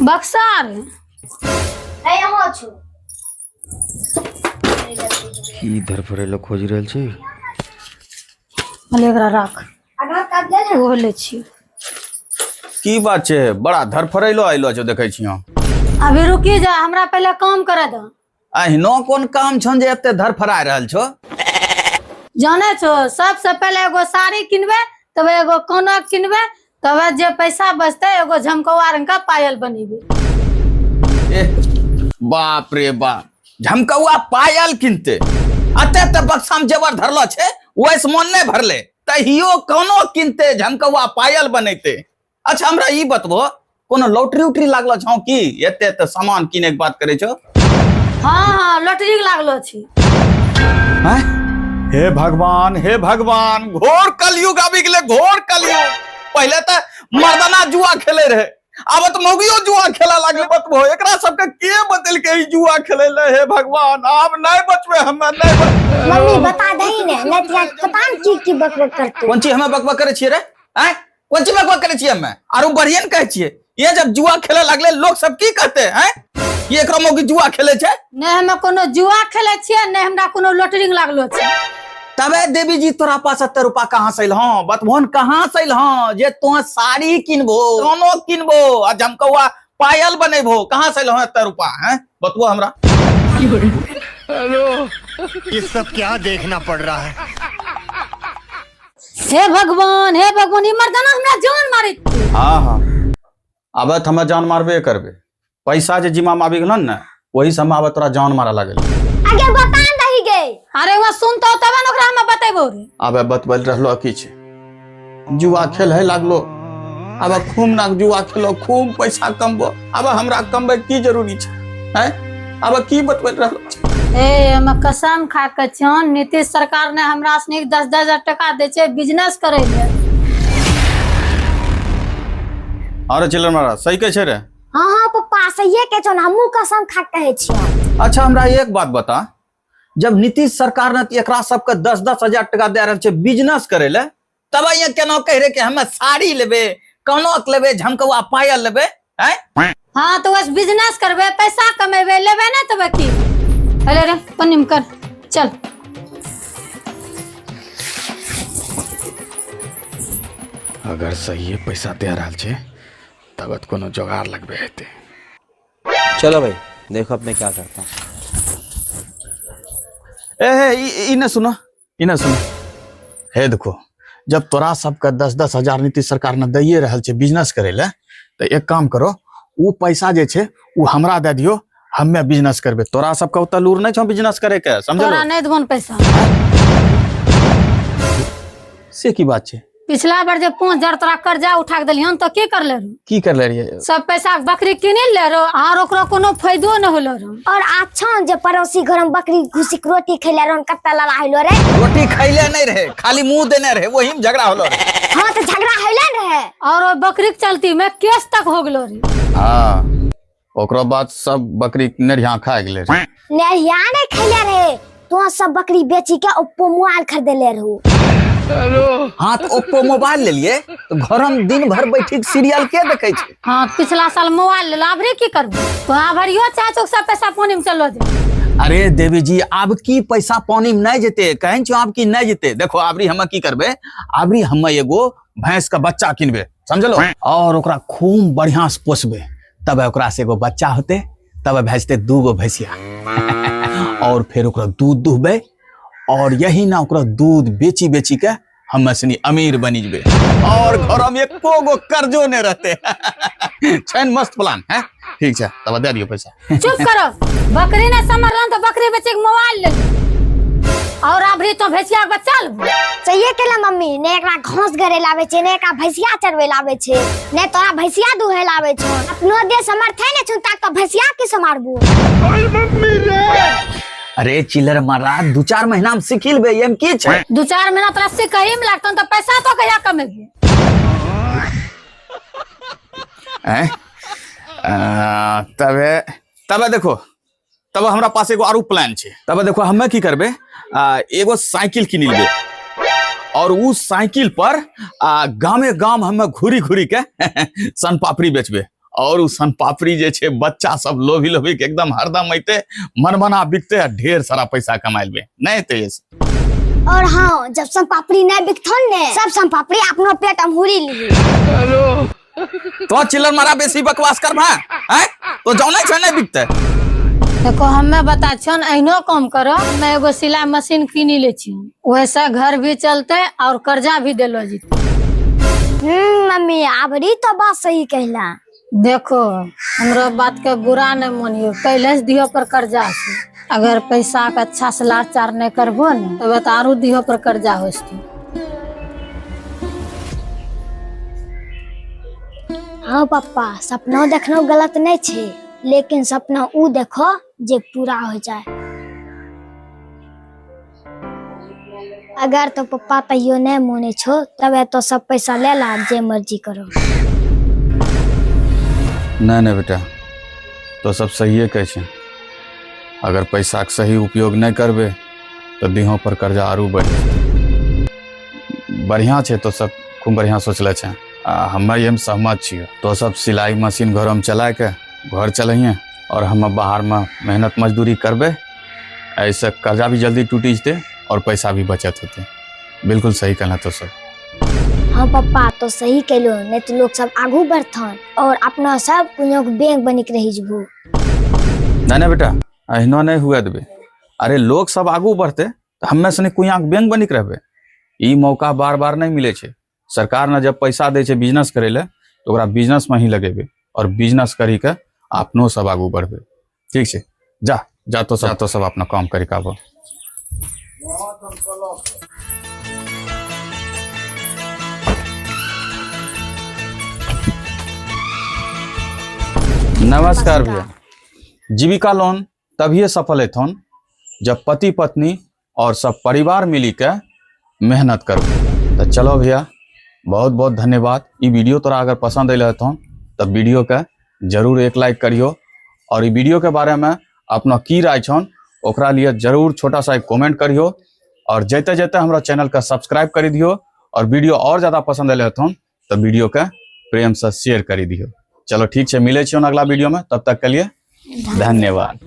बक्सा रे। ए यहाँ छो। की धरफड़ेलो खोजि रहल छी? भले एकरा राख। आधार कार्ड ले ले। ओहो लै छी। की बात छै, बड़ा धरफड़ैलो आइलो छौ देखै छियौ। अभी रुकी जा, हमरा पहले काम करे दो। अहिनो कोन काम छन जे एते धरफड़ा रहल छौ? जाने छो, सबसे पहले एगो साड़ी किनबे, तब एगो कोना किनबे, तब जे पैसा बचते एगो झमकौआ रंग का पायल बनेबे। ए बाप रे बाप, झमकौआ पायल किनते? अते त बक्सा में जेवर धरलो छे, ओइस मन नहीं भरले, तहियो कोनो किनते झमकौआ पायल बनेते। अच्छा हमरा ई बतबो, कोनो लॉटरी उटरी लागलो छौ की एते एते सामान किने के बात करे छौ? हाँ हाँ, लॉटरी लागलो छी। हैं? हे भगवान, हे भगवान, घोर कलयुग आबि गेलै, घोर कलयुग। पहिले त मर्दाना जुआ खेले रहे, आब त मौगियो जुआ खेला लागले। बतबो एकरा सबके के बतेलकै ई जुआ खेले ले? हे भगवान, आब नहीं बचबे हमे, नहीं बचबे। मम्मी बता दही ने, नहीं त पता न की की बकबक करतौ। कोन चीज हमे बकबक करे छियै रे? आँय, कोन चीज बकबक करे छियै हमे? आरो बढ़िया ने कहै छियै। ये जब जुआ खेले लागले लोग सब की कहते हैं? ये एकरा मौगी जुआ खेले छै? नहीं हमे कोनो जुआ खेले छियै, नहीं हमरा कोनो लॉटरी लागलो छै। तबे देवी जी तोरा पास एते रुपा कहाँ से अइलहौं? बतबोन कहाँ से अइलहौं जे तों साड़ी किनबो, सोनो किनबो आ झमकौआ पायल बनेबो? कहाँ से अइलहौं एते रुपा? हैं, बतबो हमरा। हेलो, ये सब क्या देखना पड़ रहा है? हे भगवान, हे भगवान, ई मर्दाना हमरा जान मारे। हाँ हाँ, आब त हमरा जान मारबे करबे। पैसा जे जिम्मा में आबि गेलन ने, वही से हम आब तोरा जान मारे लागल। आगे बता दही गे। अरे वह सुनतो तबे न ओकरा हम बतेबो रे। आबे बतबल रहलो की छै, जुआ खेल है लागलो। आब खूब नाक जुआ खेलो, खूब पैसा कमबो। आब हमरा कमबे की जरूरी छै? हैं, आब की बतबल रहलो छै? ए हम कसम खा के छन, नीतीश सरकार ने हमरा सनी 10-10 हजार टका दै छै बिजनेस करे ले। अरे चिल्लर मारा, सही कहै छै रे? हाँ हाँ पप्पा, सहिए कहै छौ, हमहूँ कसम खा के कहै छियौ। अच्छा हमरा एक बात बता, जब नीतीश सरकार ने एकरा सबके 10-10 हजार टका दे रहल छै बिजनेस करे ले, तब ये केना कह रहे कि हमें साड़ी लेबे, कनक लेबे, झमकौआ पायल लेबे? हैं? हाँ तो बस बिजनेस करबे, पैसा कमेबे, लेबे ना तब की। अरे रे पन्नी में कर, चल। अगर सही पैसा दे रहल छै तब त कोनो जोगाड़ लगबे हेतै। चलो भाई देखो अब मैं क्या करता हूँ। ए हे, ई ने सुनो, ई ने सुनो। हे देखो, जब तोरा सबके 10-10 हजार नीतीश सरकार ने दैये रहल छै बिजनेस करे ले, तो एक काम करो, उ पैसा जे छै उ हमरा दे दियो, हमे बिजनेस करबे। तोरा सबके ओतऽ लूर नहीं छौ बिजनेस करे के, समझलो? तोरा नहीं देबो पैसा। से की बात छै? पिछला बार जे 5000 तोरा कर्जा उठा के देलियन तो की करले रहो? की करले रहियै? सब पैसा बकरी किनी ले रहो और ओकरो कोनो फायदो न होलो रहो। और अच्छा जे पड़ोसी घर में बकरी घुसी के रोटी खैले रहो, कत्ता लड़ा होलो रे? रोटी खैले नहीं रहे, खाली मुंह देने रहे, वही में झगड़ा होलो रहे। हाँ तो झगड़ा होले न रहे। और ओ बकरी के चलती में केस तक हो गेलो रे। हाँ, ओकरो बाद सब बकरी नेरिया खा गेले रहे। नेरिया नहीं खैले रहे, तो सब बकरी बेची के ओप्पो मोबाइल खरीदले रहो। हाँ तो ओप्पो मोबाइल ले लिए तो घर में दिन भर बैठी के सीरियल के देखे छे। हाँ पिछला साल मोबाइल ले आब रे की करबो? तो आब हरियो चाहे तो सब पैसा पानी में चलो दे। अरे देवी जी, आब की पैसा पानी में नहीं जेते, कहें छो आब की नहीं जेते। देखो आबरी हम की करबे, आबरी हम एगो भैंस का बच्चा किनबे, समझलो? और ओकरा खूब बढ़िया से पोसबे, तब ओकरा से एगो बच्चा होते, तब भेजते 2 भैंसिया और फिर ओकरा दूध दुहबे और यही ना ओकरा दूध बेची बेची के हम सनी अमीर बनी जबे और घर में एको गो कर्जो नहीं रहते। छैन मस्त प्लान है। ठीक छै, तब दे दियो पैसा। चुप करो, बकरी ना समरलन तो बकरी बेचे के मोबाइल ले और अबरी तो भैंसिया के बच्चा लेबो। सहिए केला मम्मी, ने एकरा घास गरे लावे छे, ने एकरा भैंसिया चरवे लावे छे, ने तोरा भैंसिया दुहे लावे छो। अपनो देह समर्थ है ने छुन ताक तो भैंसिया के समारबो। अरे चिल्लर मारा, 2-4 महीना में सीख लेबे, एम की छै? 2-4 महीना तोरा सीखही में लागतौ त पैसा तो कहिया कमेबी? हैं? तबे देखो, तब हमरा पास एगो आरू प्लान छै। तबे देखो हमे की करबे, एगो साइकिल किन लेबे और उ साइकिल पर गामे गाम हमे घूरी घूरी के सन पापड़ी बेचबे और उ सन पापड़ी जे छे बच्चा सब लोभी लोभी के एकदम हरदम अइते मनमना बिकते आ ढेर सारा पैसा कमाइ लेबे। नहीं हेतै एसे? और हाँ, जब सन पापड़ी नहीं बिकथन ने, सब सन पापड़ी अपनो पेट अमहुरी ली। तो चिल्लर मारा बेसी बकवास करबा हैं तो जानै छै नहीं बिकते। देखो हमे बता छियन, एहनो काम करो, हमे एगो सिलाई मशीन किनी ले छी, वैसे घर भी चलते और कर्जा भी देलो जेतै। मम्मी, आबरी तो बात सही कहला। देखो, हमरो बात के बुरा नहीं मानियो, पहले से दियो पर कर्जा छै। अगर पैसा के अच्छा से लाचार नहीं करबो ने तबे तो आरो दियो पर कर्जा हो जेतै। हाँ पप्पा, सपना देखना गलत नहीं छे, लेकिन सपना ऊ देखो जे पूरा हो जाए। अगर तो पप्पा तैयो नहीं माने छो तबे तो सब पैसा ले ला, जे मर्जी करो। नहीं नहीं बेटा, तो सब सहिए कहै छै। अगर पैसा के सही उपयोग नहीं करबे तो देहों पर कर्जा आरू बढ़ जेतै। बढ़िया छै, तो सब खूब बढ़िया सोचले छै आ हमे एहिमे सहमत छियै। तो सब सिलाई मशीन घरमे चलाय के घर चलैहे और हम बाहर में मेहनत मजदूरी करबे, ऐसे कर्जा भी जल्दी टूटी जेतै और पैसा भी बचत होतै। बिल्कुल सही कहना तो सब। हाँ पप्पा, तो सही कहलो, नहीं तो लोग सब आगू बढ़थन और अपना सब कुइयों के बैंक बनी के रही जबू। नहीं नहीं बेटा, एहनो नहीं हुए देबे। अरे लोग सब आगू बढ़ते तो हमे सनी कुइयाँ के बैंक बनी के रहबे। ई मौका बार बार नहीं मिले छै। सरकार ने जब पैसा दै छै बिजनेस करे ले तो ओकरा बिजनेस में ही लगेबे और बिजनेस करी के अपनो सब आगू बढ़बे। ठीक छै, जा जा तो सब अपना काम करी के आबो। नमस्कार भैया। जीविका लोन तभिए सफल हेथन जब पति पत्नी और सब परिवार मिली के मेहनत करो। तो चलो भैया, बहुत बहुत धन्यवाद। ई वीडियो तोरा अगर पसंद अल हथन तो वीडियो के जरूर एक लाइक करियो और ई वीडियो के बारे में अपना की राय छन ओकरा लिए जरूर छोटा सा एक कमेंट करियो और जैते जैते हमरा चैनल का सब्सक्राइब कर दियो और वीडियो और ज़्यादा पसंद अल हथन तो वीडियो के प्रेम से शेयर कर दियो। चलो ठीक है, मिले छियौन अगला वीडियो में, तब तक के लिए धन्यवाद।